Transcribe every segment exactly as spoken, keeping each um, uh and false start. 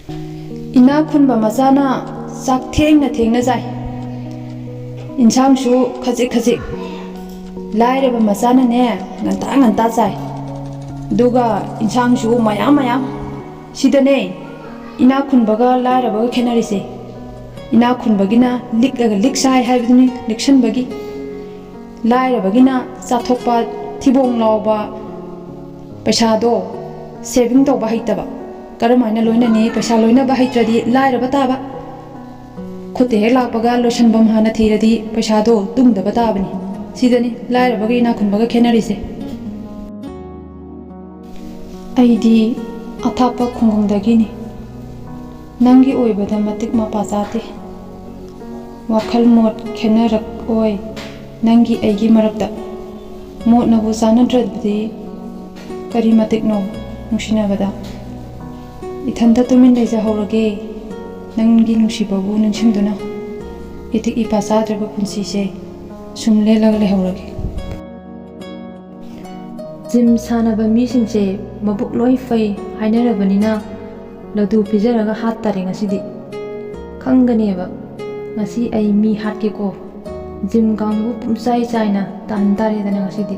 ꯏꯅꯥꯛ ꯈꯨꯟꯕ ꯃꯆꯥꯅ ꯆꯥꯛ ꯊꯦꯡꯅ ꯊꯦꯡꯅ ꯆꯥꯏ, ꯏꯟꯁꯥꯡꯁꯨ ꯈꯖꯤꯛ ꯈꯖꯤꯛ꯫ ꯂꯥꯏꯔꯕ ꯃꯆꯥꯅꯅꯦ, ꯉꯟꯇꯥ ꯉꯟꯇꯥ ꯆꯥꯏ, ꯑꯗꯨꯒ ꯏꯟꯁꯥꯡꯁꯨ ꯃꯌꯥꯝ ꯃꯌꯥꯝ꯫ ꯁꯤꯗꯅꯦ ꯏꯅꯥꯛ ꯈꯨꯟꯕꯒ ꯂꯥꯏꯔꯕꯒ ꯈꯦꯠꯅꯔꯤꯁꯦ꯫ ꯏꯅꯥꯛ ꯈꯨꯟꯕꯒꯤꯅ ꯂꯤꯛꯂꯒ ꯂꯤꯛ ꯆꯥꯏ ꯍꯥꯏꯕꯗꯨꯅꯤ, ꯂꯤꯛꯁꯟꯕꯒꯤ꯫ ꯂꯥꯏꯔꯕꯒꯤꯅ ꯆꯥꯊꯣꯛꯄ, ꯊꯤꯕꯣꯡ ꯂꯥꯎꯕ, ꯄꯩꯁꯥꯗꯣ ꯁꯦꯚꯤꯡ ꯇꯧꯕ ꯍꯩꯇꯕ꯫ ꯀꯔꯝ ꯍꯥꯏꯅ ꯂꯣꯏꯅꯅꯤ? ꯄꯩꯁꯥ ꯂꯣꯏꯅꯕ ꯍꯩꯇ꯭ꯔꯗꯤ ꯂꯥꯏꯔꯕ ꯇꯥꯕ꯫ ꯈꯨꯠꯇ ꯍꯦꯛ ꯂꯥꯛꯄꯒ ꯂꯣꯏꯁꯟꯐꯝ ꯍꯥꯟꯅ ꯊꯤꯔꯗꯤ ꯄꯩꯁꯥꯗꯣ ꯇꯨꯡꯗꯕ ꯇꯥꯕꯅꯤ꯫ ꯁꯤꯗꯅꯤ ꯂꯥꯏꯔꯕꯒ ꯏꯅꯥꯛ ꯈꯨꯟꯕꯒ ꯈꯦꯠꯅꯔꯤꯁꯦ꯫ ꯑꯩꯗꯤ ꯑꯊꯥꯞꯄ ꯈꯨꯡꯒꯪꯗꯒꯤꯅꯤ꯫ ꯅꯪꯒꯤ ꯑꯣꯏꯕꯗ ꯃꯇꯤꯛ ꯃꯄꯥ ꯆꯥꯗꯦ꯫ ꯋꯥꯈꯜ ꯃꯣꯠ ꯈꯦꯠꯅꯔꯛꯑꯣꯏ ꯅꯪꯒꯤ ꯑꯩꯒꯤ ꯃꯔꯛꯇ꯫ ꯃꯣꯠꯅꯕꯨ ꯆꯥꯟꯅꯗ꯭ꯔꯕꯗꯤ ꯀꯔꯤ ꯃꯇꯤꯛꯅꯣ ꯅꯨꯡꯁꯤꯅꯕꯗ? ꯏꯊꯟꯇ ꯇꯨꯃꯤꯟ ꯂꯩꯖꯍꯧꯔꯒꯦ, ꯅꯪꯒꯤ ꯅꯨꯡꯁꯤꯕꯕꯨ ꯅꯤꯡꯁꯤꯡꯗꯨꯅ꯫ ꯏꯇꯤꯛ ꯏꯄꯥ ꯆꯥꯗ꯭ꯔꯕ ꯄꯨꯟꯁꯤꯁꯦ ꯁꯨꯝ ꯂꯦꯜꯂꯒ ꯂꯩꯍꯧꯔꯒꯦ꯫ ꯖꯤꯝ ꯁꯥꯟꯅꯕ ꯃꯤꯁꯤꯡꯁꯦ ꯃꯕꯨꯛ ꯂꯣꯏ ꯐꯩ ꯍꯥꯏꯅꯔꯕꯅꯤꯅ, ꯂꯗꯨ ꯄꯤꯖꯔꯒ ꯍꯥꯠꯇꯥꯔꯦ ꯉꯁꯤꯗꯤ꯫ ꯈꯪꯒꯅꯦꯕ ꯉꯁꯤ ꯑꯩ ꯃꯤ ꯍꯥꯠꯀꯦꯀꯣ꯫ ꯖꯤꯝ ꯀꯥꯡꯕꯨ ꯄꯨꯝꯆꯥꯏ ꯆꯥꯏꯅ ꯇꯥꯍꯟ ꯇꯥꯔꯦꯗꯅ ꯉꯁꯤꯗꯤ꯫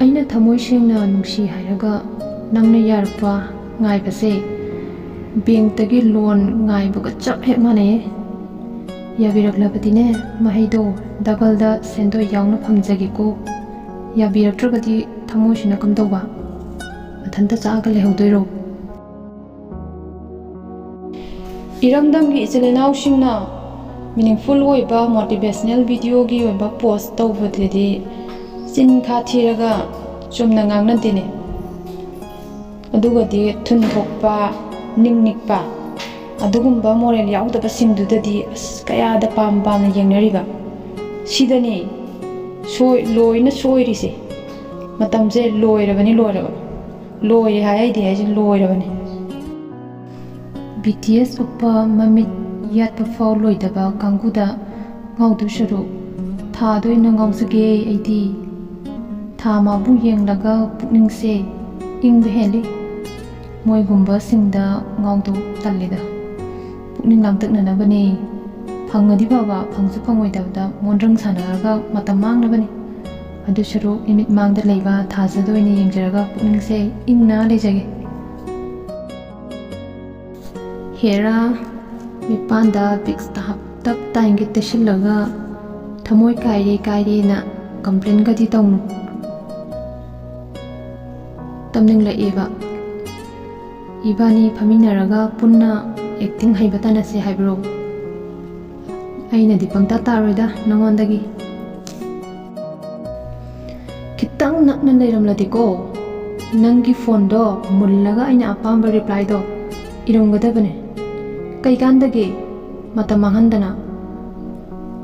ꯑꯩꯅ ꯊꯃꯣꯏ ꯁꯦꯡꯅ ꯅꯨꯡꯁꯤ ꯍꯥꯏꯔꯒ ꯅꯪꯅ ꯌꯥꯔꯛꯄ ꯉꯥꯏꯕꯁꯦ ꯕꯦꯡꯛꯇꯒꯤ ꯂꯣꯟ ꯉꯥꯏꯕꯒ ꯆꯞ ꯍꯦꯛ ꯃꯥꯟꯅꯩꯌꯦ꯫ ꯌꯥꯕꯤꯔꯛꯂꯕꯗꯤꯅꯦ, ꯃꯍꯩꯗꯣ ꯗꯕꯜꯗ ꯁꯦꯟꯗꯣꯏ ꯌꯥꯎꯅ ꯐꯪꯖꯒꯦꯀꯣ꯫ ꯌꯥꯕꯤꯔꯛꯇ꯭ꯔꯒꯗꯤ ꯊꯃꯣꯏꯁꯤꯅ ꯀꯝꯗꯧꯕ? ꯃꯊꯟꯇ ꯆꯥꯛꯑꯒ ꯂꯩꯍꯧꯗꯣꯏꯔꯣ? ꯏꯔꯝꯗꯝꯒꯤ ꯏꯆꯤꯜ ꯏꯅꯥꯎꯁꯤꯡꯅ meaningful ꯑꯣꯏꯕ motivational videoꯒꯤ ꯑꯣꯏꯕ post ꯇꯧꯕꯗꯗꯤ ꯆꯤꯟ ꯈꯥ ꯊꯤꯔꯒ ꯆꯨꯝꯅ ꯉꯥꯡꯅꯗꯦꯅꯦ꯫ ꯑꯗꯨꯒꯗꯤ ꯊꯨꯟ ꯊꯣꯛꯄ, ꯅꯤꯡ ꯅꯤꯛꯄ, ꯑꯗꯨꯒꯨꯝꯕ moral ꯌꯥꯎꯗꯕꯁꯤꯡꯗꯨꯗꯗꯤ ꯑꯁ ꯀꯌꯥꯗ ꯄꯥꯝ ꯄꯥꯝꯅ ꯌꯦꯡꯅꯔꯤꯕ꯫ ꯁꯤꯗꯅꯤ ꯁꯣꯏ-, ꯂꯣꯏꯅ ꯁꯣꯏꯔꯤꯁꯦ꯫ ꯃꯇꯝꯁꯦ ꯂꯣꯏꯔꯕꯅꯤ, ꯂꯣꯏꯔꯕ꯫ ꯂꯣꯏꯔꯦ ꯍꯥꯏ ꯑꯩꯗꯤ ꯍꯥꯏꯁꯦ ꯂꯣꯏꯔꯕꯅꯤ꯫ ꯕꯤ ꯇꯤ ꯑꯦꯁ ꯎꯞꯄ ꯃꯃꯤꯠ ꯌꯥꯠꯄ ꯐꯥꯎ ꯂꯣꯏꯗꯕ ꯀꯥꯡꯕꯨꯗ ꯉꯥꯎꯗꯣꯏ ꯁꯔꯨꯛ ꯊꯥꯗ ꯑꯣꯏꯅ ꯉꯥꯎꯖꯒꯦ ꯑꯩꯗꯤ꯫ ꯊꯥ ꯃꯥꯕꯨ ꯌꯦꯡꯂꯒ ꯄꯨꯛꯅꯤꯡꯁꯦ ꯏꯪꯕ ꯍꯦꯜꯂꯤ꯫ ꯃꯣꯏꯒꯨꯝꯕꯁꯤꯡꯗ ꯉꯥꯎꯗꯧ ꯇꯜꯂꯤꯗ꯫ ꯄꯨꯛꯅꯤꯡ ꯂꯥꯡꯇꯛꯅꯅꯕꯅꯦ꯫ ꯐꯪꯉꯗꯤ ꯐꯕ, ꯐꯪꯁꯨ ꯐꯪꯉꯣꯏꯗꯕꯗ ꯃꯣꯟꯗ꯭ꯔꯪ ꯁꯥꯟꯅꯔꯒ ꯃꯇꯝ ꯃꯥꯡꯅꯕꯅꯤ꯫ ꯑꯗꯨ ꯁꯔꯨꯛ ꯏꯃꯤꯠ ꯃꯥꯡꯗ ꯂꯩꯕ ꯊꯥꯖꯗ ꯑꯣꯏꯅ ꯌꯦꯡꯖꯔꯒ ꯄꯨꯛꯅꯤꯡꯁꯦ ꯏꯪꯅ ꯂꯩꯖꯒꯦ꯫ ꯍꯦꯔꯥ, ꯃꯤꯄꯥꯟꯗ ꯕꯤꯛꯁ ꯇꯞ ꯇꯥꯏꯝꯒꯤ ꯇꯩꯁꯤꯜꯂꯒ ꯊꯃꯣꯏ ꯀꯥꯏꯔꯦ ꯀꯥꯏꯔꯦꯅ ꯀꯝꯄ꯭ꯂꯦꯟꯒꯗꯤ ꯇꯧꯅꯨ꯫ ꯇꯝꯅꯤꯡꯂꯛꯑꯦꯕ꯫ ꯏꯕꯥꯅꯤ ꯐꯝꯃꯤꯟꯅꯔꯒ ꯄꯨꯟꯅ ꯑꯦꯛꯇꯤꯡ ꯍꯩꯕ ꯇꯥꯟꯅꯁꯦ ꯍꯥꯏꯕ꯭ꯔꯣ? ꯑꯩꯅꯗꯤ ꯄꯪꯇꯥ ꯇꯥꯔꯣꯏꯗ ꯅꯉꯣꯟꯗꯒꯤ꯫ ꯈꯤꯇꯪ ꯅꯛꯅ ꯂꯩꯔꯝꯂꯗꯤꯀꯣ, ꯅꯪꯒꯤ ꯐꯣꯟꯗꯣ ꯃꯨꯜꯂꯒ ꯑꯩꯅ ꯑꯄꯥꯝꯕ ꯔꯤꯄ꯭ꯂꯥꯏꯗꯣ ꯏꯔꯝꯒꯗꯕꯅꯦ꯫ ꯀꯩꯀꯥꯟꯗꯒꯦ ꯃꯇꯝ ꯃꯥꯡꯍꯟꯗꯅ?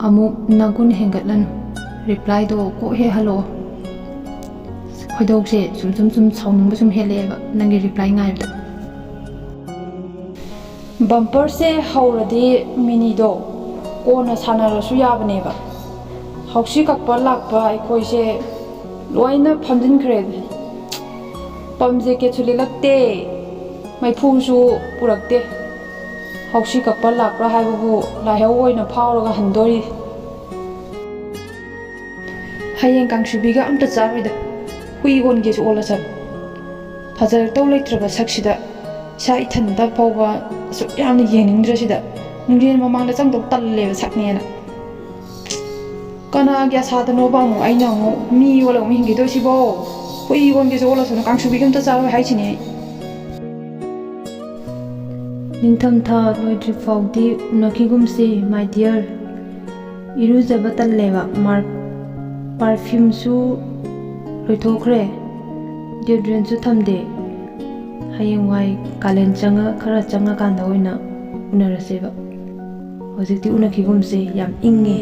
ꯑꯃꯨꯛ ꯅꯒꯨꯟ ꯍꯦꯟꯒꯠꯂꯅꯨ꯫ ꯔꯤꯄ꯭ꯂꯥꯏꯗꯣ ꯀꯣꯛ ꯍꯦꯛ ꯍꯜꯂꯛꯑꯣ꯫ ꯈꯣꯏꯗꯧꯁꯦ ꯁꯨꯝ ꯁꯨꯝ ꯁꯨꯝ ꯁꯥꯎꯅꯤꯡꯕ ꯁꯨꯝ ꯍꯦꯜꯂꯛꯑꯦꯕ ꯅꯪꯒꯤ ꯔꯤꯄ꯭ꯂꯥꯏ ꯉꯥꯏꯕꯗ꯫ ꯕꯝꯄꯔꯁꯦ ꯍꯧꯔꯗꯤ ꯃꯤꯅꯤꯗꯣ ꯀꯣꯟꯅ ꯁꯥꯟꯅꯔꯁꯨ ꯌꯥꯕꯅꯦꯕ꯫ ꯍꯧꯁꯤ ꯀꯛꯄ ꯂꯥꯛꯄ ꯑꯩꯈꯣꯏꯁꯦ ꯂꯣꯏꯅ ꯐꯝꯖꯤꯟꯈ꯭ꯔꯦ꯫ ꯄꯝ ꯖꯦꯀꯦꯠꯁꯨ ꯂꯤꯠꯂꯛꯇꯦ, ꯃꯩꯐꯨꯁꯨ ꯄꯨꯔꯛꯇꯦ꯫ ꯍꯧꯁꯤ ꯀꯛꯄ ꯂꯥꯛꯄ꯭ꯔꯥ ꯍꯥꯏꯕꯕꯨ ꯂꯥꯏꯍꯧ ꯑꯣꯏꯅ ꯐꯥꯎꯔꯒ ꯍꯟꯗꯣꯔꯤ꯫ ꯍꯌꯦꯡ ꯀꯥꯡꯁꯨꯕꯤꯒ ꯑꯝꯇ ꯆꯥꯔꯣꯏꯗ꯫ ꯍꯨꯏ ꯑꯣꯟꯒꯦꯁꯨ ꯑꯣꯜꯂꯁꯅꯨ꯫ ꯐꯖꯔꯛꯇꯧ ꯂꯩꯇ꯭ꯔꯕ ꯁꯛꯁꯤꯗ ꯏꯁꯥ ꯏꯊꯟꯇ ꯐꯥꯎꯕ ꯑꯁꯨꯛ ꯌꯥꯝꯅ ꯌꯦꯡꯅꯤꯡꯗ꯭ꯔꯁꯤꯗ ꯃꯤꯡꯁꯦꯜ ꯃꯃꯥꯡꯗ ꯆꯪꯗꯧ ꯇꯜꯂꯦꯕ ꯁꯛꯅꯦꯅ꯫ ꯀꯅꯥꯒꯤ ꯑꯁꯥꯗꯅꯣꯕ ꯑꯃꯨꯛ ꯑꯩꯅ ꯑꯃꯨꯛ ꯃꯤ ꯑꯣꯜꯂꯒ ꯑꯃꯨꯛ ꯍꯤꯡꯈꯤꯗꯣꯏꯁꯤꯕꯣ? ꯍꯨꯏ ꯑꯣꯟꯒꯦꯁꯨ ꯑꯣꯜꯂꯁꯅꯨ, ꯀꯥꯡꯁꯨꯕꯤꯒ ꯑꯝꯇ ꯆꯥꯔꯣꯏ ꯍꯥꯏꯁꯤꯅꯦ ꯑꯩ꯫ ꯅꯤꯡꯊꯝꯊꯥ ꯂꯣꯏꯗ꯭ꯔꯤ ꯐꯥꯎꯗꯤ ꯎꯅꯈꯤꯒꯨꯝꯁꯤ, my dear꯫ ꯏꯔꯨꯖꯕ ꯇꯜꯂꯦꯕ꯫ ꯃꯥꯔ-, ꯄꯥꯔꯐ꯭ꯌꯨꯝꯁꯨ ꯂꯣꯏꯊꯣꯛꯈ꯭ꯔꯦ, ꯗꯤꯑꯣꯗ꯭ꯔꯦꯟꯁꯨ ꯊꯝꯗꯦ꯫ ꯍꯌꯦꯡꯋꯥꯏ ꯀꯥꯂꯦꯟ ꯆꯪꯉ-, ꯈꯔ ꯆꯪꯉꯀꯥꯟꯗ ꯑꯣꯏꯅ ꯎꯅꯔꯁꯦꯕ꯫ ꯍꯧꯖꯤꯛꯇꯤ ꯎꯅꯈꯤꯒꯨꯝꯁꯦ, ꯌꯥꯝ ꯏꯪꯉꯦ꯫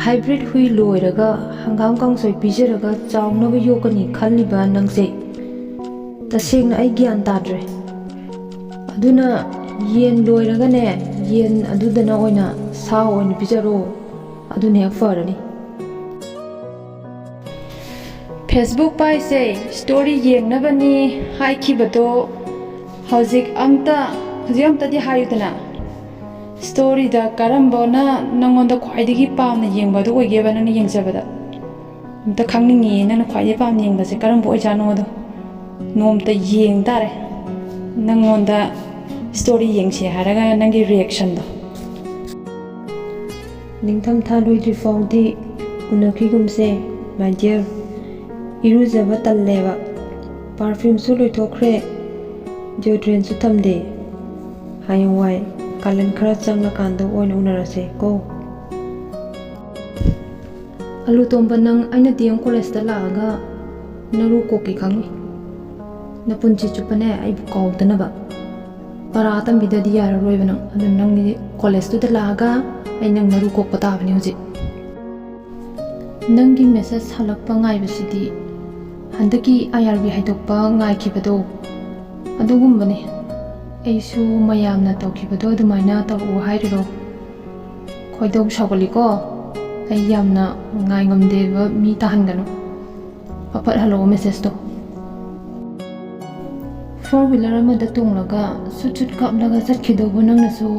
ꯍꯥꯏꯕ꯭ꯔꯤꯠ ꯍꯨꯏ ꯂꯣꯏꯔꯒ ꯍꯪꯒꯥꯝ ꯀꯥꯡꯁꯣꯏ ꯄꯤꯖꯔꯒ ꯆꯥꯎꯅꯕ ꯌꯣꯛꯀꯅꯤ ꯈꯜꯂꯤꯕ ꯅꯪꯁꯦ? ꯇꯁꯦꯡꯅ ꯑꯩ ꯒ꯭ꯌꯥꯟ ꯇꯥꯗ꯭ꯔꯦ꯫ ꯑꯗꯨꯅ ꯌꯦꯟ ꯂꯣꯏꯔꯒꯅꯦ, ꯌꯦꯟ ꯑꯗꯨꯗꯅ ꯑꯣꯏꯅ ꯁꯥ ꯑꯣꯏꯅ ꯄꯤꯖꯔꯣ, ꯑꯗꯨꯅ ꯍꯦꯛ ꯐꯔꯅꯤ꯫ Facebook ꯄꯥꯏꯁꯦ story ꯌꯦꯡꯅꯕꯅꯤ ꯍꯥꯏꯈꯤꯕꯗꯣ ꯍꯧꯖꯤꯛ ꯑꯝꯇ, ꯍꯧꯖꯤꯛ ꯑꯝꯇꯗꯤ ꯍꯥꯏꯌꯨꯗꯅ꯫ Storyꯗ ꯀꯔꯝꯕꯅ ꯅꯪꯉꯣꯟꯗ ꯈ꯭ꯋꯥꯏꯗꯒꯤ ꯄꯥꯝꯅ ꯌꯦꯡꯕ ꯑꯗꯨ ꯑꯣꯏꯒꯦꯕ, ꯅꯪꯅ ꯌꯦꯡꯖꯕꯗ? ꯑꯝꯇ ꯈꯪꯅꯤꯡꯉꯤꯌꯦ, ꯅꯪꯅ ꯈ꯭ꯋꯥꯏꯗꯒꯤ ꯄꯥꯝꯅ ꯌꯦꯡꯕꯁꯦ ꯀꯔꯝꯕ ꯑꯣꯏꯖꯥꯠꯅꯣꯗꯣ꯫ ꯅꯣꯡꯃꯇ ꯌꯦꯡ ꯇꯥꯔꯦ ꯅꯪꯉꯣꯟꯗ story ꯌꯦꯡꯁꯦ ꯍꯥꯏꯔꯒ ꯅꯪꯒꯤ reactionꯗꯣ꯫ ꯅꯤꯡꯊꯝꯊꯥ ꯂꯣꯏꯗ꯭ꯔꯤ ꯐꯥꯎꯗꯤ ꯎꯅꯈꯤꯒꯨꯝꯁꯦ, my dear꯫ ꯏꯔꯨꯖꯕ ꯇꯜꯂꯦꯕ꯫ Perfumeꯁꯨ ꯂꯣꯏꯊꯣꯛꯈ꯭ꯔꯦ, deodorantꯁꯨ ꯊꯝꯗꯦ꯫ ꯍꯌꯦꯡꯋꯥꯏ ꯀꯥꯂꯦꯟ ꯈꯔ ꯆꯪꯂꯀꯥꯟꯗ ꯑꯣꯏꯅ ꯎꯅꯔꯁꯦ ꯀꯣ꯫ ꯑꯂꯨ ꯇꯣꯝꯕ, ꯅꯪ ꯑꯩꯅ DM collegeꯇ ꯂꯥꯛꯑꯒ ꯅꯔꯨ ꯀꯣꯛꯀꯦ ꯈꯪꯉꯤ꯫ ꯅꯄꯨꯟꯁꯤ ꯆꯨꯞꯄꯅꯦ ꯑꯩꯕꯨ ꯀꯥꯎꯗꯅꯕ꯫ ꯄꯔꯥ ꯇꯝꯕꯤꯗꯗꯤ ꯌꯥꯔꯔꯣꯏꯕ ꯅꯪ꯫ ꯑꯗꯨꯅ ꯅꯪꯗꯤ collegeꯇꯨꯗ ꯂꯥꯛꯑꯒ ꯑꯩ ꯅꯪ ꯅꯔꯨ ꯀꯣꯛꯄ ꯇꯥꯕꯅꯤ ꯍꯧꯖꯤꯛ꯫ ꯅꯪꯒꯤ message ꯍꯜꯂꯛꯄ ꯉꯥꯏꯕꯁꯤꯗꯤ ꯍꯟꯗꯛꯀꯤ IRB ꯍꯥꯏꯗꯣꯛꯄ ꯉꯥꯏꯈꯤꯕꯗꯣ ꯑꯗꯨꯒꯨꯝꯕꯅꯤ꯫ ꯑꯩꯁꯨ ꯃꯌꯥꯝꯅ ꯇꯧꯈꯤꯕꯗꯣ ꯑꯗꯨꯃꯥꯏꯅ ꯇꯧꯔꯛꯑꯣ ꯍꯥꯏꯔꯤꯔꯣ? ꯈꯣꯏꯗꯧ ꯁꯥꯎꯒꯠꯂꯤꯀꯣ꯫ ꯑꯩ ꯌꯥꯝꯅ ꯉꯥꯏ ꯉꯝꯗꯦꯕ, ꯃꯤ ꯇꯥꯍꯟꯒꯅꯨ꯫ ꯐꯠ ꯐꯠ ꯍꯜꯂꯛꯑꯣ messageꯇꯣ꯫ Four wheeler ꯑꯃꯗ ꯇꯣꯡꯂꯒ ꯁꯨꯠ ꯁꯨꯠ ꯀꯥꯞꯂꯒ ꯆꯠꯈꯤꯗꯧꯕ ꯅꯪꯅꯁꯨ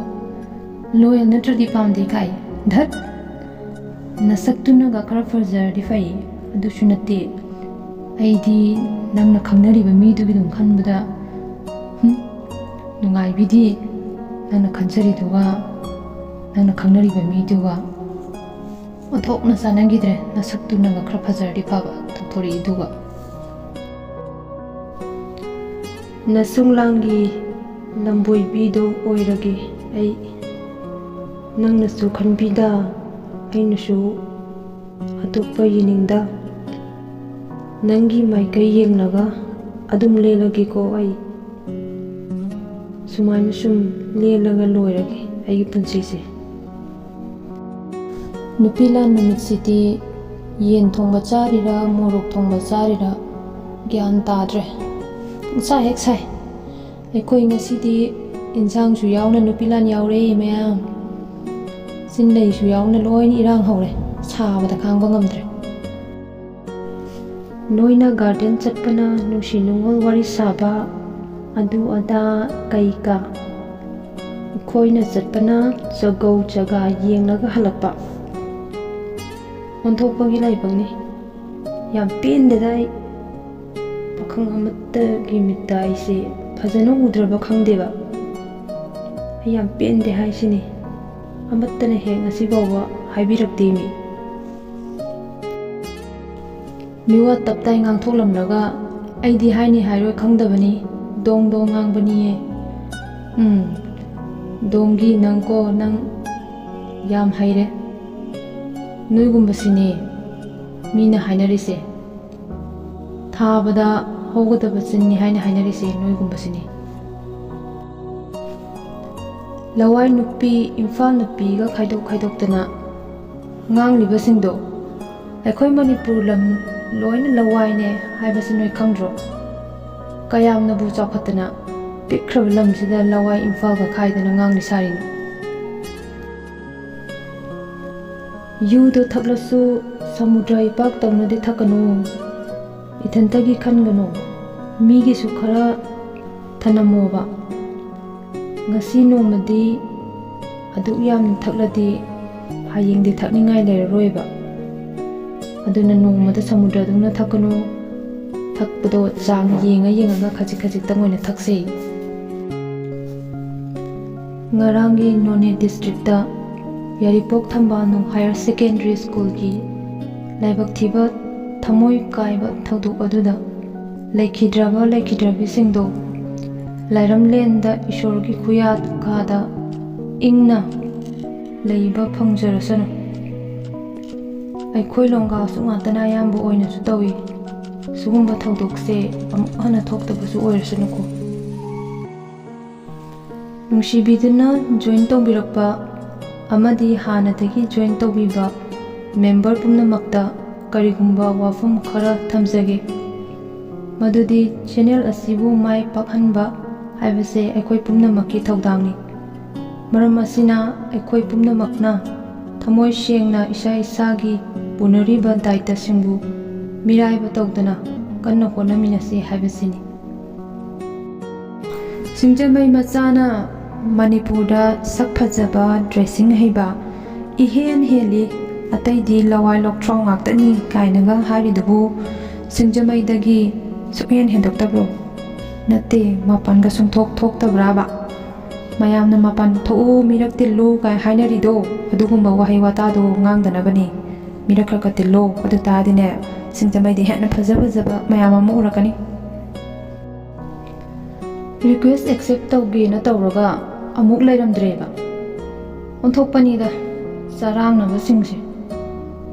loyal ꯅꯠꯇ꯭ꯔꯗꯤ ꯄꯥꯝꯗꯦ ꯀꯥꯏ꯫ ꯙꯠ! ꯅꯁꯛꯇꯨꯅꯒ ꯈꯔ ꯐꯖꯔꯗꯤ ꯐꯩ, ꯑꯗꯨꯁꯨ ꯅꯠꯇꯦ꯫ ꯑꯩꯗꯤ ꯅꯪꯅ ꯈꯪꯅꯔꯤꯕ ꯃꯤꯗꯨꯒꯤ ꯑꯗꯨꯝ ꯈꯟꯕꯗ, ꯍꯨꯝ, ꯅꯨꯡꯉꯥꯏꯕꯤꯗꯤ ꯅꯪꯅ ꯈꯟꯖꯔꯤꯗꯨꯒ, ꯅꯪꯅ ꯈꯪꯅꯔꯤꯕ ꯃꯤꯗꯨꯒ꯫ ꯑꯣꯟꯊꯣꯛꯅ ꯆꯥꯟꯅꯈꯤꯗ꯭ꯔꯦ, ꯅꯁꯛꯇꯨꯅꯒ ꯈꯔ ꯐꯖꯔꯗꯤ ꯐꯕ, ꯇꯧꯊꯣꯔꯛꯏꯗꯨꯒ꯫ ꯅꯁꯨꯡꯂꯥꯡꯒꯤ ꯂꯝꯕꯣꯏꯕꯤꯗꯣ ꯑꯣꯏꯔꯒꯦ ꯑꯩ꯫ ꯅꯪꯅꯁꯨ ꯈꯟꯕꯤꯗ, ꯑꯩꯅꯁꯨ ꯑꯇꯣꯞꯄ ꯌꯦꯡꯅꯤꯡꯗ꯫ ꯅꯪꯒꯤ ꯃꯥꯏꯀꯩ ꯌꯦꯡꯂꯒ ꯑꯗꯨꯝ ꯂꯦꯜꯂꯒꯦꯀꯣ ꯑꯩ꯫ ꯁꯨꯃꯥꯏꯅ ꯁꯨꯝ ꯂꯦꯜꯂꯒ ꯂꯣꯏꯔꯒꯦ ꯑꯩꯒꯤ ꯄꯨꯟꯁꯤꯁꯦ꯫ ꯅꯨꯄꯤ ꯂꯥꯟ ꯅꯨꯃꯤꯠꯁꯤꯗꯤ ꯌꯦꯟ ꯊꯣꯡꯕ ꯆꯥꯔꯤꯔꯥ, ꯃꯣꯔꯣꯛ ꯊꯣꯡꯕ ꯆꯥꯔꯤꯔꯥ ꯒ꯭ꯌꯥꯟ ꯇꯥꯗ꯭ꯔꯦ꯫ ꯄꯨꯡꯁꯥ ꯍꯦꯛ ꯁꯥꯏ꯫ ꯑꯩꯈꯣꯏ ꯉꯁꯤꯗꯤ ꯏꯟꯁꯥꯡꯁꯨ ꯌꯥꯎꯅ ꯅꯨꯄꯤ ꯂꯥꯟ ꯌꯥꯎꯔꯦ ꯃꯌꯥꯝ꯫ ꯆꯤꯟ ꯂꯩꯁꯨ ꯌꯥꯎꯅ ꯂꯣꯏꯅ ꯏꯔꯥꯡ ꯍꯧꯔꯦ꯫ ꯁꯥꯕꯗ ꯈꯥꯡꯕ ꯉꯝꯗ꯭ꯔꯦ꯫ ꯅꯣꯏꯅ ꯒꯥꯔꯗꯦꯟ ꯆꯠꯄꯅ ꯅꯨꯡꯁꯤ ꯅꯨꯡꯉꯣꯜ ꯋꯥꯔꯤ ꯁꯥꯕ, ꯑꯗꯨ ꯑꯗꯥ ꯀꯩ ꯀꯥ꯫ ꯑꯩꯈꯣꯏꯅ ꯆꯠꯄꯅ ꯖꯒꯧ ꯖꯒꯥ ꯌꯦꯡꯂꯒ ꯍꯜꯂꯛꯄ꯫ ꯑꯣꯟꯊꯣꯛꯄꯒꯤ ꯂꯥꯏꯕꯛꯅꯤ꯫ ꯌꯥꯝ ꯄꯦꯟꯗꯦꯗ ꯑꯩ꯫ ꯄꯥꯈꯪ ꯑꯃꯠꯇꯒꯤ ꯃꯤꯠꯇ ꯑꯩꯁꯦ ꯐꯖꯅ ꯎꯗ꯭ꯔꯕ ꯈꯪꯗꯦꯕ꯫ ꯑꯩ ꯌꯥꯝ ꯄꯦꯟꯗꯦ ꯍꯥꯏꯁꯤꯅꯤ꯫ ꯑꯃꯠꯇꯅ ꯍꯦꯛ ꯉꯁꯤ ꯐꯥꯎꯕ ꯍꯥꯏꯕꯤꯔꯛꯇꯦ ꯃꯤ꯫ ꯃꯤꯋꯥ ꯇꯞꯇꯥꯏ ꯉꯥꯡꯊꯣꯛꯂꯝꯂꯒ ꯑꯩꯗꯤ ꯍꯥꯏꯅꯤ ꯍꯥꯏꯔꯣꯏ ꯈꯪꯗꯕꯅꯤ꯫ ꯗꯣꯡ ꯗꯣꯡ ꯉꯥꯡꯕꯅꯤꯌꯦ꯫ ꯎꯝ, ꯗꯣꯡꯒꯤ ꯅꯪꯀꯣ, ꯅꯪ ꯌꯥꯝ ꯍꯩꯔꯦ꯫ ꯅꯣꯏꯒꯨꯝꯕꯁꯤꯅꯦ ꯃꯤꯅ ꯍꯥꯏꯅꯔꯤꯁꯦ꯫ ꯊꯥꯕꯗ ꯍꯧꯒꯗꯕ ꯆꯤꯟꯅꯤ ꯍꯥꯏꯅ ꯍꯥꯏꯅꯔꯤꯁꯦ ꯅꯣꯏꯒꯨꯝꯕꯁꯤꯅꯤ꯫ ꯂꯋꯥꯏ ꯅꯨꯄꯤ, ꯏꯝꯐꯥꯜ ꯅꯨꯄꯤꯒ ꯈꯥꯏꯗꯣꯛ ꯈꯥꯏꯗꯣꯛꯇꯅ ꯉꯥꯡꯂꯤꯕꯁꯤꯡꯗꯣ ꯑꯩꯈꯣꯏ ꯃꯅꯤꯄꯨꯔ ꯂꯝ ꯂꯣꯏꯅ ꯂꯋꯥꯏꯅꯦ ꯍꯥꯏꯕꯁꯤ ꯅꯣꯏ ꯈꯪꯗ꯭ꯔꯣ? ꯀꯌꯥꯝꯅꯕꯨ ꯆꯥꯎꯈꯠꯇꯅ ꯄꯤꯛꯈ꯭ꯔꯕ ꯂꯝꯁꯤꯗ ꯂꯋꯥꯏ ꯏꯝꯐꯥꯜꯒ ꯈꯥꯏꯗꯅ ꯉꯥꯡꯂꯤ ꯁꯥꯔꯤꯅꯣ? ꯌꯨꯗꯣ ꯊꯛꯂꯁꯨ ꯁꯃꯨꯗ꯭ꯔ ꯏꯄꯥꯛ ꯇꯧꯅꯗꯤ ꯊꯛꯀꯅꯨ꯫ ꯏꯊꯟꯇꯒꯤ ꯈꯟꯒꯅꯨ, ꯃꯤꯒꯤꯁꯨ ꯈꯔ ꯊꯅꯝꯃꯣꯕ꯫ ꯉꯁꯤ ꯅꯣꯡꯃꯗꯤ ꯑꯗꯨꯛ ꯌꯥꯝꯅ ꯊꯛꯂꯗꯤ ꯍꯌꯦꯡꯗꯤ ꯊꯛꯅꯤꯡꯉꯥꯏ ꯂꯩꯔꯔꯣꯏꯕ꯫ ꯑꯗꯨꯅ ꯅꯣꯡꯃꯗ ꯁꯃꯨꯗ꯭ꯔꯗꯧꯅ ꯊꯛꯀꯅꯨ꯫ ꯊꯛꯄꯗꯣ ꯆꯥꯡ ꯌꯦꯡꯉ ꯌꯦꯡꯉꯒ ꯈꯖꯤꯛ ꯈꯖꯤꯛꯇꯪ ꯑꯣꯏꯅ ꯊꯛꯁꯦ꯫ ꯉꯔꯥꯡꯒꯤ ꯅꯣꯅꯦ ꯗꯤꯁꯇ꯭ꯔꯤꯛꯇ ꯌꯥꯏꯔꯤꯄꯣꯛ ꯊꯝꯕꯥꯜꯅꯨ ꯍꯥꯌꯔ ꯁꯦꯀꯦꯟꯗꯔꯤ ꯁ꯭ꯀꯨꯜꯒꯤ ꯂꯥꯏꯕꯛ ꯊꯤꯕ ꯊꯃꯣꯏ ꯀꯥꯏꯕ ꯊꯧꯗꯣꯛ ꯑꯗꯨꯗ ꯂꯩꯈꯤꯗ꯭ꯔꯕ ꯂꯩꯈꯤꯗ꯭ꯔꯕꯤꯁꯤꯡꯗꯣ ꯂꯥꯏꯔꯝꯂꯦꯟꯗ ꯏꯁꯣꯔꯒꯤ ꯈꯨꯌꯥꯀꯥꯗ ꯏꯪꯅ ꯂꯩꯕ ꯐꯪꯖꯔꯁꯅꯨ꯫ ꯑꯩꯈꯣꯏ ꯂꯣꯡꯒꯥꯁꯨ ꯉꯥꯛꯇꯅ ꯑꯌꯥꯝꯕ ꯑꯣꯏꯅꯁꯨ ꯇꯧꯏ꯫ ꯁꯤꯒꯨꯝꯕ ꯊꯧꯗꯣꯛꯁꯦ ꯑꯃꯨꯛ ꯍꯟꯅ ꯊꯣꯛꯇꯕꯁꯨ ꯑꯣꯏꯔꯁꯅꯨꯀꯣ꯫ ꯅꯨꯡꯁꯤꯕꯤꯗꯨꯅ ꯖꯣꯏꯟ ꯇꯧꯕꯤꯔꯛꯄ ꯑꯃꯗꯤ ꯍꯥꯟꯅꯗꯒꯤ ꯖꯣꯏꯟ ꯇꯧꯕꯤꯕ ꯃꯦꯝꯕꯔ ꯄꯨꯝꯅꯃꯛꯇ ꯀꯔꯤꯒꯨꯝꯕ ꯋꯥꯐꯝ ꯈꯔ ꯊꯝꯖꯒꯦ꯫ ꯃꯗꯨꯗꯤ ꯆꯦꯅꯦꯜ ꯑꯁꯤꯕꯨ ꯃꯥꯏ ꯄꯥꯛꯍꯟꯕ ꯍꯥꯏꯕꯁꯦ ꯑꯩꯈꯣꯏ ꯄꯨꯝꯅꯃꯛꯀꯤ ꯊꯧꯗꯥꯡꯅꯤ꯫ ꯃꯔꯝ ꯑꯁꯤꯅ ꯑꯩꯈꯣꯏ ꯄꯨꯝꯅꯃꯛꯅ ꯊꯃꯣꯏ ꯁꯦꯡꯅ ꯏꯁꯥ ꯏꯁꯥꯒꯤ ꯄꯨꯅꯔꯤꯕ ꯗꯥꯏꯇꯁꯤꯡꯕꯨ ꯃꯤꯔꯥꯏꯕ ꯇꯧꯗꯅ ꯀꯟꯅ ꯍꯣꯠꯅꯃꯤꯟꯅꯁꯤ ꯍꯥꯏꯕꯁꯤꯅꯤ꯫ ꯁꯤꯡꯖꯃꯩ ꯃꯆꯥꯅ ꯃꯅꯤꯄꯨꯔꯗ ꯁꯛ ꯐꯖꯕ, dressing ꯍꯩꯕ ꯏꯍꯦꯟ ꯍꯦꯜꯂꯤ, ꯑꯇꯩꯗꯤ ꯂꯋꯥꯏ ꯂꯣꯛꯊ꯭ꯔꯥꯎ ꯉꯥꯛꯇꯅꯤ ꯀꯥꯏꯅꯒ ꯍꯥꯏꯔꯤꯗꯨꯕꯨ ꯁꯤꯡꯖꯃꯩꯗꯒꯤ ꯁꯨꯛꯍꯦꯟ ꯍꯦꯟꯗꯣꯛꯇꯕ꯭ꯔꯣ? ꯅꯠꯇꯦ, ꯃꯄꯥꯟꯒ ꯁꯨꯡꯊꯣꯛ ꯊꯣꯛꯇꯕ꯭ꯔꯥꯕ? ꯃꯌꯥꯝꯅ "ꯃꯄꯥꯟ ꯊꯣꯛꯎ, ꯃꯤꯔꯛ ꯇꯤꯜꯂꯨ" ꯀꯥꯏ ꯍꯥꯏꯅꯔꯤꯗꯣ, ꯑꯗꯨꯒꯨꯝꯕ ꯋꯥꯍꯩ ꯋꯥꯇꯥꯗꯣ ꯉꯥꯡꯗꯅꯕꯅꯤ꯫ ꯃꯤꯔꯛ ꯈꯔ ꯈꯔ ꯇꯤꯜꯂꯣ, ꯑꯗꯨ ꯇꯥꯔꯗꯤꯅꯦ, ꯁꯤꯡꯖꯃꯩꯗ ꯍꯦꯟꯅ ꯐꯖ ꯐꯖꯕ ꯃꯌꯥꯝ ꯑꯃ ꯎꯔꯛꯀꯅꯤ꯫ Request accept ꯇꯧꯒꯦꯅ ꯇꯧꯔꯒ ꯑꯃꯨꯛ ꯂꯩꯔꯝꯗ꯭ꯔꯦꯕ꯫ ꯑꯣꯟꯊꯣꯛꯄꯅꯤꯗ, ꯆꯔꯥꯡꯅꯕꯁꯤꯡꯁꯦ꯫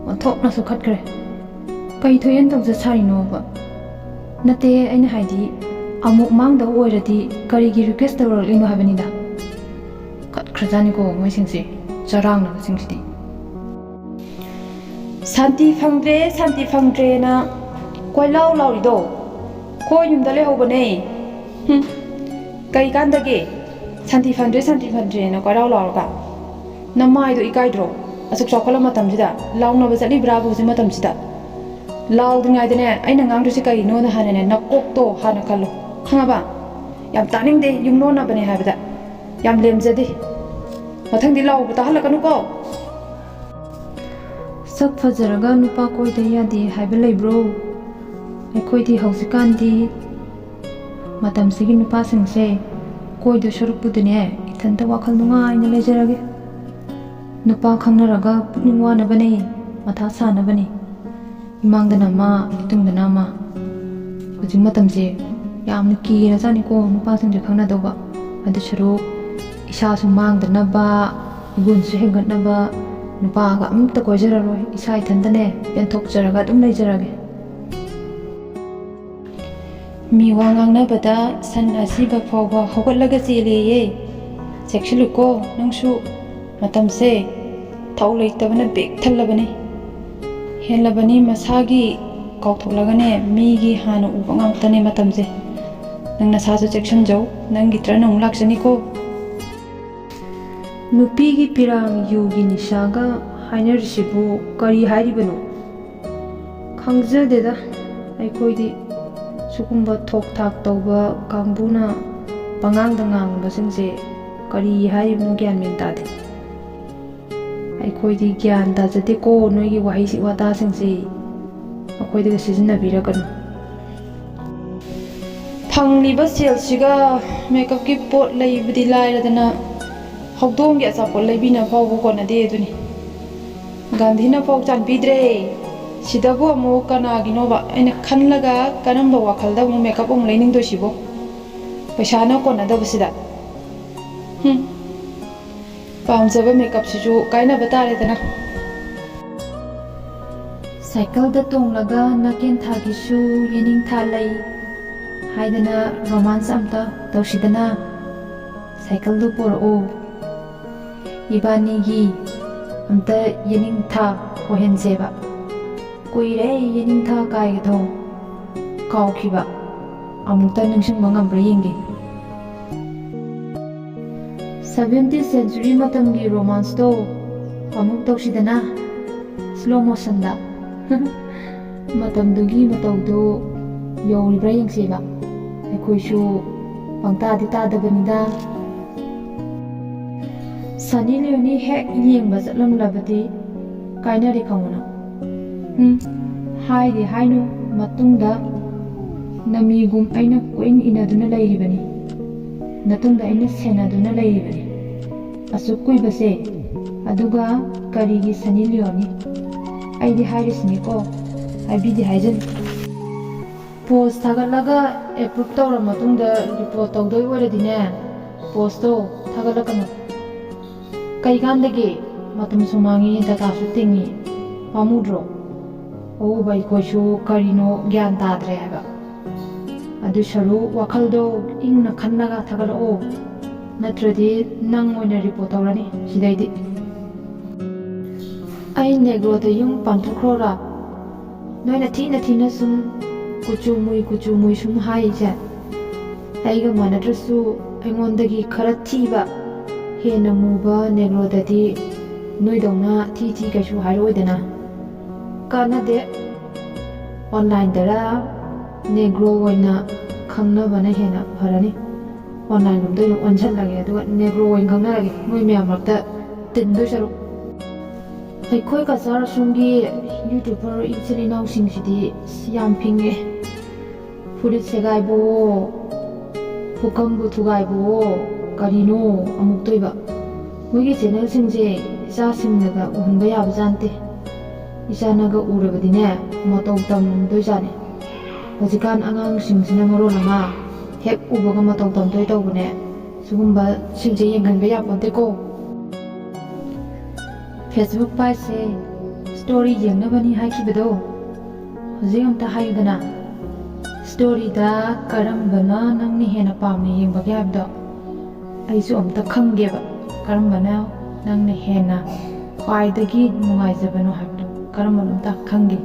ꯑꯣꯟꯊꯣꯛꯅꯁꯨ ꯈꯠꯈ꯭ꯔꯦ꯫ ꯀꯩ ꯊꯣꯛꯑꯦꯅ ꯇꯧꯖ ꯁꯥꯔꯤꯅꯣꯕ? ꯅꯠꯇꯦ, ꯑꯩꯅ ꯍꯥꯏꯗꯤ, ꯑꯃꯨꯛ ꯃꯥꯡꯗꯧ ꯑꯣꯏꯔꯗꯤ ꯀꯔꯤꯒꯤ request ꯇꯧꯔꯛꯂꯤꯅꯣ ꯍꯥꯏꯕꯅꯤꯗ꯫ ꯈꯠꯈ꯭ꯔꯖꯥꯠꯅꯤꯀꯣ ꯃꯣꯏꯁꯤꯡꯁꯦ, ꯆꯔꯥꯡꯅꯕꯁꯤꯡꯁꯤꯗꯤ꯫ ꯁꯥꯟꯇꯤ ꯐꯪꯗ꯭ꯔꯦ, ꯁꯥꯟꯇꯤ ꯐꯪꯗ꯭ꯔꯦꯅ ꯀꯣꯏꯂꯥꯎ ꯂꯥꯎꯔꯤꯗꯣ ꯈꯣꯏ ꯌꯨꯝꯗ ꯂꯩꯍꯧꯕꯅꯦ꯫ ꯍꯨꯝ, ꯀꯩ ꯀꯥꯟꯗꯒꯦ? ꯁꯥꯟꯇꯤ ꯐꯪꯗ꯭ꯔꯦ, ꯁꯥꯟꯇꯤ ꯐꯪꯗ꯭ꯔꯦꯅ ꯀꯣꯏꯂꯥꯎ ꯂꯥꯎꯔꯒ ꯅꯃꯥꯏꯗꯣ ꯏꯀꯥꯏꯗ꯭ꯔꯣ? ꯑꯁꯨꯛ ꯆꯥꯎꯈꯠꯂ ꯃꯇꯝꯁꯤꯗ ꯂꯥꯎꯅꯕ ꯆꯠꯂꯤꯕ꯭ꯔꯥꯕꯨ ꯍꯧꯖꯤꯛ ꯃꯇꯝꯁꯤꯗ? ꯂꯥꯎꯗ꯭ꯔꯤꯉꯩꯗꯅꯦ, ꯑꯩꯅ ꯉꯥꯡꯗꯣꯏꯁꯦ ꯀꯔꯤꯅꯣꯅ ꯍꯥꯟꯅꯅꯦ ꯅꯀꯣꯛꯇꯣ ꯍꯥꯟꯅ ꯈꯜꯂꯣ, ꯈꯪꯉꯕ? ꯌꯥꯝ ꯇꯥꯅꯤꯡꯗꯦ ꯌꯨꯝꯂꯣꯟꯅꯕꯅꯦ ꯍꯥꯏꯕꯗ꯫ ꯌꯥꯝ ꯂꯦꯝꯖꯗꯦ꯫ ꯃꯊꯪꯗꯤ ꯂꯥꯎꯕ ꯇꯥꯍꯜꯂꯛꯀꯅꯨꯀꯣ꯫ ꯁꯛ ꯐꯖꯔꯒ ꯅꯨꯄꯥ ꯀꯣꯏꯗ ꯌꯥꯗꯦ ꯍꯥꯏꯕ ꯂꯩꯕ꯭ꯔꯣ? ꯑꯩꯈꯣꯏꯗꯤ ꯍꯧꯖꯤꯛꯀꯥꯟꯗꯤ ꯃꯇꯝꯁꯤꯒꯤ ꯅꯨꯄꯥꯁꯤꯡꯁꯦ ꯀꯣꯏꯗꯣꯏ ꯁꯔꯨꯛꯄꯨꯗꯤꯅꯦ, ꯏꯊꯟꯇ ꯋꯥꯈꯜ ꯅꯨꯡꯉꯥꯏꯅ ꯂꯩꯖꯔꯒꯦ꯫ ꯅꯨꯄꯥ ꯈꯪꯅꯔꯒ ꯄꯨꯛꯅꯤꯡ ꯋꯥꯅꯕꯅꯦ, ꯃꯊꯥ ꯁꯥꯅꯕꯅꯦ꯫ ꯏꯃꯥꯡꯗꯅ ꯑꯃ, ꯏꯇꯨꯡꯗꯅ ꯑꯃ꯫ ꯍꯧꯖꯤꯛ ꯃꯇꯝꯁꯦ ꯌꯥꯝꯅ ꯀꯤꯔꯖꯥꯠꯅꯤꯀꯣ ꯅꯨꯄꯥꯁꯤꯡꯁꯦ ꯈꯪꯅꯗꯧꯕ꯫ ꯑꯗꯨ ꯁꯔꯨꯛ ꯏꯁꯥꯁꯨ ꯃꯥꯡꯗꯅꯕ, ꯏꯒꯨꯟꯁꯨ ꯍꯦꯟꯒꯠꯅꯕ, ꯅꯨꯄꯥꯒ ꯑꯝꯇ ꯀꯣꯏꯖꯔꯔꯣꯏ꯫ ꯏꯁꯥ ꯏꯊꯟꯇꯅꯦ ꯄꯦꯟꯊꯣꯛꯆꯔꯒ ꯑꯗꯨꯝ ꯂꯩꯖꯔꯒꯦ꯫ ꯃꯤ ꯋꯥ ꯉꯥꯡꯅꯕꯗ ꯁꯟ ꯑꯁꯤꯕ ꯐꯥꯎꯕ ꯍꯧꯒꯠꯂꯒ ꯆꯦꯜꯂꯦꯌꯦ꯫ ꯆꯦꯛꯁꯤꯜꯂꯨꯀꯣ ꯅꯪꯁꯨ꯫ ꯃꯇꯝꯁꯦ ꯊꯧ ꯂꯩꯇꯕꯅ ꯕꯦꯛ ꯊꯜꯂꯕꯅꯤ꯫ ꯍꯦꯜꯂꯕꯅꯤ ꯃꯁꯥꯒꯤ ꯀꯥꯎꯊꯣꯛꯂꯒꯅꯦ, ꯃꯤꯒꯤ ꯍꯥꯟꯅ ꯎꯕ ꯉꯥꯛꯇꯅꯦ ꯃꯇꯝꯁꯦ꯫ ꯅꯪ ꯅꯁꯥꯁꯨ ꯆꯦꯛꯁꯤꯟꯖꯧ, ꯅꯪꯒꯤ turn ꯑꯃꯨꯛ ꯂꯥꯛꯆꯅꯤꯀꯣ꯫ ꯅꯨꯄꯤꯒꯤ ꯄꯤꯔꯥꯡ ꯌꯨꯒꯤ ꯅꯤꯁꯥꯒ ꯍꯥꯏꯅꯔꯤꯁꯤꯕꯨ ꯀꯔꯤ ꯍꯥꯏꯔꯤꯕꯅꯣ? ꯈꯪꯖꯗꯦꯗ, ꯑꯩꯈꯣꯏꯗꯤ ꯁꯤꯒꯨꯝꯕ ꯊꯣꯛ ꯊꯥꯛ ꯇꯧꯕ ꯀꯥꯡꯕꯨꯅ ꯄꯉꯥꯡꯗ ꯉꯥꯡꯕꯁꯤꯡꯁꯦ ꯀꯔꯤ ꯍꯥꯏꯔꯤꯕꯅꯣ ꯒ꯭ꯌꯥꯟ ꯃꯦꯟ ꯇꯥꯗꯦ꯫ ꯑꯩꯈꯣꯏꯗꯤ ꯒ꯭ꯌꯥꯟ ꯇꯥꯖꯗꯦꯀꯣ, ꯅꯣꯏꯒꯤ ꯋꯥꯍꯩ ꯋꯥꯇꯥꯁꯤꯡꯁꯦ ꯑꯩꯈꯣꯏꯗꯒ ꯁꯤꯖꯤꯟꯅꯕꯤꯔꯛꯀꯅꯨ꯫ ꯐꯪꯂꯤꯕ ꯁꯦꯜꯁꯤꯒ ꯃꯦꯀꯞꯀꯤ ꯄꯣꯠ ꯂꯩꯕꯗꯤ ꯂꯥꯏꯔꯗꯅ ꯍꯧꯗꯣꯡꯒꯤ ꯑꯆꯥꯄꯣꯠ ꯂꯩꯕꯤꯅ ꯐꯥꯎꯕ ꯀꯣꯟꯅꯗꯦ ꯑꯗꯨꯅꯤ꯫ ꯒꯥꯟꯙꯤꯅ ꯐꯥꯎ ꯆꯥꯟꯕꯤꯗ꯭ꯔꯦ꯫ ꯁꯤꯗꯕꯨ ꯑꯃꯨꯛ ꯀꯅꯥꯒꯤꯅꯣꯕ ꯑꯩꯅ ꯈꯜꯂꯒ ꯀꯔꯝꯕ ꯋꯥꯈꯜꯗ ꯑꯃꯨꯛ ꯃꯦꯀꯞ ꯑꯃꯨꯛ ꯂꯩꯅꯤꯡꯗꯣꯏꯁꯤꯕꯣ? ꯄꯩꯁꯥꯅ ꯀꯣꯟꯅꯗꯕꯁꯤꯗ꯫ ꯍꯨꯝ꯫ ꯄꯥꯝꯖꯕ ꯃꯦꯀꯞꯁꯤꯁꯨ ꯀꯥꯏꯅꯕ ꯇꯥꯔꯦꯗꯅ꯫ ꯁꯥꯏꯀꯜꯗ ꯇꯣꯡꯂꯒ ꯅꯥꯀꯦꯟꯊꯥꯒꯤꯁꯨ ꯌꯦꯅꯤꯡꯊꯥ ꯂꯩ ꯍꯥꯏꯗꯅ ꯔꯣꯃꯥꯟꯁ ꯑꯝꯇ ꯇꯧꯁꯤꯗꯅ꯫ ꯁꯥꯏꯀꯜꯗꯨ ꯄꯣꯔꯛꯑꯣ꯫ ꯏꯕꯥꯅꯤꯒꯤ ꯑꯝꯇ ꯌꯦꯅꯤꯡꯊꯥ ꯑꯣꯏꯍꯟꯁꯦꯕ꯫ ꯀꯨꯏꯔꯦ ꯌꯦꯅꯤꯡꯊꯥ ꯀꯥꯏꯒꯗꯣ ꯀꯥꯎꯈꯤꯕ꯫ ꯑꯃꯨꯛꯇ ꯅꯤꯡꯁꯤꯡꯕ ꯉꯝꯕ꯭ꯔꯥ ꯌꯦꯡꯒꯦ꯫ ꯁꯚꯦꯟꯇꯤꯟ ꯁꯦꯟꯆꯨꯔꯤ ꯃꯇꯝꯒꯤ ꯔꯣꯃꯥꯟꯁꯇꯣ ꯑꯃꯨꯛ ꯇꯧꯁꯤꯗꯅ, ꯁ꯭ꯂꯣ ꯃꯣꯁꯟꯗ꯫ ꯃꯇꯝꯗꯨꯒꯤ ꯃꯇꯧꯗꯣ ꯌꯧꯔꯤꯕ꯭ꯔꯥ ꯌꯦꯡꯁꯦꯕ꯫ ꯑꯩꯈꯣꯏꯁꯨ ꯄꯪꯇꯥꯗꯤ ꯇꯥꯗꯕꯅꯤꯗ꯫ ꯁꯅꯤ ꯂꯤꯌꯣꯅꯤ ꯍꯦꯛ ꯌꯦꯡꯕ ꯆꯠꯂꯝꯂꯕꯗꯤ ꯀꯥꯏꯅꯔꯦ ꯈꯪꯉꯨꯅ꯫ ꯎꯝ, ꯍꯥꯏꯗꯤ ꯍꯥꯏꯅꯨ, ꯃꯇꯨꯡꯗ ꯅꯃꯤꯒꯨꯝ ꯑꯩꯅ ꯀꯣꯏꯏꯟ ꯏꯟꯅꯗꯨꯅ ꯂꯩꯔꯤꯕꯅꯤ, ꯅꯇꯨꯡꯗ ꯑꯩꯅ ꯁꯦꯟꯅꯗꯨꯅ ꯂꯩꯔꯤꯕꯅꯤ꯫ ꯑꯁꯨꯛ ꯀꯨꯏꯕꯁꯦ, ꯑꯗꯨꯒ ꯀꯔꯤꯒꯤ ꯁꯅꯤ ꯂꯤꯌꯣꯅꯤ? ꯑꯩꯗꯤ ꯍꯥꯏꯔꯤꯁꯤꯅꯤꯀꯣ, ꯍꯥꯏꯕꯤꯗꯤ ꯍꯥꯏꯖꯅꯤ꯫ ꯄꯣꯁ ꯊꯥꯒꯠꯂꯒ ꯑꯦꯄ꯭ꯔꯨꯞ ꯇꯧꯔ ꯃꯇꯨꯡꯗ ꯔꯤꯄꯣꯔꯠ ꯇꯧꯗꯣꯏ ꯑꯣꯏꯔꯗꯤꯅꯦ, ꯄꯣꯁꯇꯣ ꯊꯥꯒꯠꯂꯛꯀꯅꯨ꯫ ꯀꯩꯀꯥꯟꯗꯒꯤ? ꯃꯇꯝꯁꯨ ꯃꯥꯡꯉꯤ, ꯗꯇꯥꯁꯨ ꯇꯤꯡꯉꯤ, ꯄꯥꯝꯃꯨꯗ꯭ꯔꯣ? ꯑꯎꯕ ꯑꯩꯈꯣꯏꯁꯨ ꯀꯔꯤꯅꯣ ꯒ꯭ꯌꯥꯟ ꯇꯥꯗ꯭ꯔꯦ ꯍꯥꯏꯕ꯫ ꯑꯗꯨ ꯁꯔꯨꯛ ꯋꯥꯈꯜꯗꯣ ꯏꯪꯅ ꯈꯜꯂꯒ ꯊꯥꯒꯠꯂꯛꯑꯣ, ꯅꯠꯇ꯭ꯔꯗꯤ ꯅꯪ ꯑꯣꯏꯅ ꯔꯤꯄꯣꯔꯠ ꯇꯧꯔꯅꯤ ꯁꯤꯗꯩꯗꯤ꯫ ꯑꯩ ꯅꯦꯒ꯭ꯔꯣꯗ ꯌꯨꯝ ꯄꯥꯟꯊꯣꯛꯈ꯭ꯔꯣꯔꯥ? ꯅꯣꯏꯅ ꯊꯤꯅ ꯊꯤꯅ ꯁꯨꯝ ꯀꯨꯆꯨ ꯃꯨꯏ ꯀꯨꯆꯨ ꯃꯨꯏ ꯁꯨꯝ ꯍꯥꯏꯔꯤꯁꯦ꯫ ꯑꯩꯒ ꯃꯥꯟꯅꯗ꯭ꯔꯁꯨ ꯑꯩꯉꯣꯟꯗꯒꯤ ꯈꯔ ꯊꯤꯕ, ꯍꯦꯟꯅ ꯃꯨꯕ ꯅꯦꯒ꯭ꯔꯣꯗꯗꯤ ꯅꯣꯏꯗꯧꯅ ꯊꯤ ꯊꯤ ꯀꯩꯁꯨ ꯍꯥꯏꯔꯛꯑꯣꯏꯗꯅ꯫ ꯀꯥꯟꯅꯗꯦ꯫ ꯑꯣꯟꯂꯥꯏꯟꯗꯔ ꯅꯦꯒ꯭ꯔꯣ ꯑꯣꯏꯅ ꯈꯪꯅꯕꯅ ꯍꯦꯟꯅ ꯐꯔꯅꯤ꯫ ꯑꯣꯟꯂꯥꯏꯟ ꯂꯣꯝꯗ ꯑꯣꯏꯅ ꯑꯣꯟꯁꯤꯜꯂꯒꯦ, ꯑꯗꯨꯒ ꯅꯦꯒ꯭ꯔꯣ ꯑꯣꯏꯅ ꯈꯪꯅꯔꯒꯦ, ꯃꯣꯏ ꯃꯌꯥꯝ ꯃꯔꯛꯇ ꯇꯤꯟꯗꯣꯏ ꯁꯔꯨꯛ꯫ ꯑꯩꯈꯣꯏ ꯀꯆꯥꯔ ꯑꯁꯣꯝꯒꯤ ꯌꯨꯇ꯭ꯌꯨꯕꯔ ꯏꯆꯤꯜ ꯏꯅꯥꯎꯁꯤꯡꯁꯤꯗꯤ ꯑꯁ ꯌꯥꯝ ꯐꯤꯡꯉꯦ꯫ ꯐꯨꯔꯤꯠ ꯁꯦꯒꯥꯏꯕꯋꯣ, ꯄꯨꯈꯝꯕꯨ ꯊꯨꯒꯥꯏꯕꯋꯣ, ꯀꯔꯤꯅꯣ ꯑꯃꯨꯛꯇꯣꯏꯕ? ꯃꯣꯏꯒꯤ ꯆꯦꯅꯦꯜꯁꯤꯡꯁꯦ ꯏꯆꯥꯁꯤꯡꯅꯒ ꯎꯍꯟꯕ ꯌꯥꯕꯖꯥꯠ ꯅꯠꯇꯦ꯫ ꯏꯆꯥꯅꯒ ꯎꯔꯕꯗꯤꯅꯦ, ꯃꯇꯧ ꯇꯝꯗꯣꯏꯖꯥꯠꯅꯤ꯫ ꯍꯧꯖꯤꯛꯀꯥꯟ ꯑꯉꯥꯡꯁꯤꯡꯁꯤꯅ ꯃꯔꯣꯜ ꯑꯃ ꯍꯦꯛ ꯎꯕꯒ ꯃꯇꯧ ꯇꯝꯗꯣꯏ ꯇꯧꯕꯅꯦ꯫ ꯁꯤꯒꯨꯝꯕꯁꯤꯡꯁꯦ ꯌꯦꯡꯍꯟꯕ ꯌꯥꯄꯣꯟꯇꯦꯀꯣ꯫ Facebook ꯄꯥꯏꯁꯦ ꯁ꯭ꯇꯣꯔꯤ ꯌꯦꯡꯅꯕꯅꯤ ꯍꯥꯏꯈꯤꯕꯗꯣ ꯍꯧꯖꯤꯛ ꯑꯝꯇ ꯍꯥꯏꯌꯨꯗꯅ꯫ ꯁ꯭ꯇꯣꯔꯤꯗ ꯀꯔꯝꯕꯅ ꯅꯪꯅ ꯍꯦꯟꯅ ꯄꯥꯝꯅ ꯌꯦꯡꯕꯒꯦ ꯍꯥꯏꯕꯗꯣ ꯑꯩꯁꯨ ꯑꯝꯇ ꯈꯪꯒꯦꯕ꯫ ꯀꯔꯝꯕꯅ ꯅꯪꯅ ꯍꯦꯟꯅ ꯈ꯭ꯋꯥꯏꯗꯒꯤ ꯅꯨꯡꯉꯥꯏꯖꯕꯅꯣ ꯍꯥꯏꯕꯗꯣ ꯀꯔꯝꯕꯅꯣ ꯑꯝꯇ ꯈꯪꯒꯦ꯫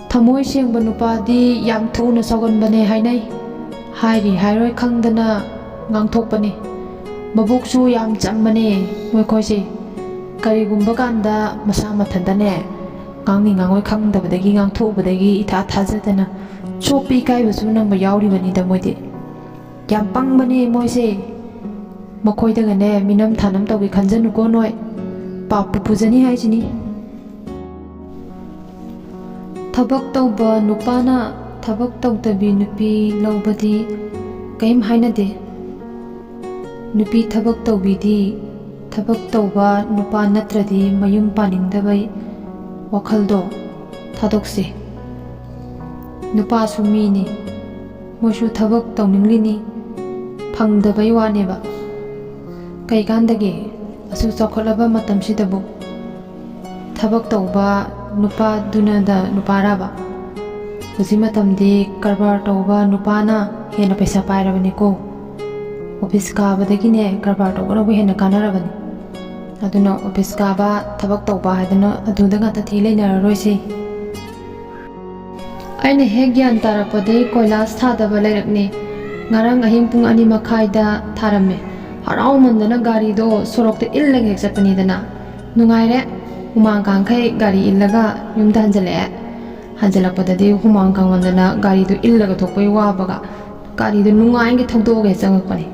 ꯊꯃꯣꯏ ꯁꯦꯡꯕ ꯅꯨꯄꯥꯗꯤ ꯌꯥꯝ ꯊꯨꯅ ꯁꯥꯎꯒꯟꯕꯅꯦ ꯍꯥꯏꯅꯩ꯫ ꯍꯥꯏꯔꯤ ꯍꯥꯏꯔꯣꯏ ꯈꯪꯗꯅ ꯉꯥꯡꯊꯣꯛꯄꯅꯦ꯫ ꯃꯕꯨꯛꯁꯨ ꯌꯥꯝ ꯆꯝꯕꯅꯦ ꯃꯈꯣꯏꯁꯦ꯫ ꯀꯔꯤꯒꯨꯝꯕ ꯀꯥꯟꯗ ꯃꯁꯥ ꯃꯊꯟꯇꯅꯦ ꯉꯥꯡꯅꯤ ꯉꯥꯡꯉꯣꯏ ꯈꯪꯗꯕꯗꯒꯤ ꯉꯥꯡꯊꯣꯛꯎꯕꯗꯒꯤ ꯏꯊꯥ ꯊꯥꯖꯗꯅ ꯆꯣꯞꯄꯤ ꯏꯀꯥꯏꯕꯁꯨ ꯅꯪꯕ ꯌꯥꯎꯔꯤꯕꯅꯤꯗ ꯃꯣꯏꯗꯤ꯫ ꯌꯥꯝ ꯄꯪꯕꯅꯦ ꯃꯣꯏꯁꯦ꯫ ꯃꯈꯣꯏꯗꯒꯅꯦ ꯃꯤꯅꯝ ꯊꯥꯅꯝ ꯇꯧꯒꯦ ꯈꯟꯖꯅꯨꯀꯣ ꯅꯣꯏ꯫ ꯄꯥꯞꯄꯨ ꯄꯨꯖꯅꯤ ꯍꯥꯏꯁꯤꯅꯤ꯫ ꯊꯕꯛ ꯇꯧꯕ ꯅꯨꯄꯥꯅ ꯊꯕꯛ ꯇꯧꯗꯕꯤ ꯅꯨꯄꯤ ꯂꯧꯕꯗꯤ ꯀꯔꯤꯝ ꯍꯥꯏꯅꯗꯦ꯫ ꯅꯨꯄꯤ ꯊꯕꯛ ꯇꯧꯕꯤꯗꯤ ꯊꯕꯛ ꯇꯧꯕ ꯅꯨꯄꯥ ꯅꯠꯇ꯭ꯔꯗꯤ ꯃꯌꯨꯝ ꯄꯥꯅꯤꯡꯗꯕꯩ ꯋꯥꯈꯜꯗꯣ ꯊꯥꯗꯣꯛꯁꯦ꯫ ꯅꯨꯄꯥꯁꯨ ꯃꯤꯅꯤ, ꯃꯣꯏꯁꯨ ꯊꯕꯛ ꯇꯧꯅꯤꯡꯂꯤꯅꯤ, ꯐꯪꯗꯕꯩ ꯋꯥꯅꯦꯕ꯫ ꯀꯩꯀꯥꯟꯗꯒꯤ ꯑꯁꯨꯛ ꯆꯥꯎꯈꯠꯂꯕ ꯃꯇꯝꯁꯤꯗꯕꯨ ꯊꯕꯛ ꯇꯧꯕ ꯅꯨꯄꯥꯗꯨꯅꯗ ꯅꯨꯄꯥꯔꯕ? ꯍꯧꯖꯤꯛ ꯃꯇꯝꯗꯤ ꯀꯔꯕꯥꯔ ꯇꯧꯕ ꯅꯨꯄꯥꯅ ꯍꯦꯟꯅ ꯄꯩꯁꯥ ꯄꯥꯏꯔꯕꯅꯤꯀꯣ꯫ ꯑꯣꯐꯤꯁ ꯀꯥꯕꯗꯒꯤꯅꯦ ꯀꯔꯕꯥꯔ ꯇꯧꯕꯅꯕꯨ ꯍꯦꯟꯅ ꯀꯥꯟꯅꯔꯕꯅꯤ꯫ ꯑꯗꯨꯅ ꯑꯣꯐꯤꯁ ꯀꯥꯕ, ꯊꯕꯛ ꯇꯧꯕ ꯍꯥꯏꯗꯅ ꯑꯗꯨꯗ ꯉꯥꯛꯇ ꯊꯤ ꯂꯩꯅꯔꯔꯣꯏꯁꯦ꯫ ꯑꯩꯅ ꯍꯦꯛ ꯒ꯭ꯌꯥꯟ ꯇꯥꯔꯛꯄꯗꯒꯤ ꯀꯣꯏꯂꯥꯁ ꯊꯥꯗꯕ ꯂꯩꯔꯛꯅꯤ꯫ ꯉꯔꯥꯡ ꯑꯍꯤꯡ ꯄꯨꯡ ꯑꯅꯤ ꯃꯈꯥꯏꯗ ꯊꯥꯔꯝꯃꯦ꯫ ꯍꯔꯥꯎꯃꯟꯗꯅ ꯒꯥꯔꯤꯗꯣ ꯁꯣꯔꯣꯛꯇ ꯏꯜꯂꯒ ꯍꯦꯛ ꯆꯠꯄꯅꯤꯗꯅ꯫ ꯅꯨꯡꯉꯥꯏꯔꯦ꯫ ꯍꯨꯃꯥꯡ ꯀꯥꯡꯈꯩ ꯒꯥꯔꯤ ꯏꯜꯂꯒ ꯌꯨꯝꯗ ꯍꯟꯖꯜꯂꯛꯑꯦ꯫ ꯍꯟꯖꯜꯂꯛꯄꯗꯗꯤ ꯍꯨꯃꯥꯡ ꯀꯥꯡꯃꯟꯗꯅ ꯒꯥꯔꯤꯗꯨ ꯏꯜꯂꯒ ꯊꯣꯛꯄꯒꯤ ꯋꯥꯕꯒ ꯒꯥꯔꯤꯗꯨ ꯅꯨꯡꯉꯥꯏꯒꯩ ꯊꯧꯗꯣꯛꯑꯒ ꯆꯪꯉꯛꯄꯅꯤ꯫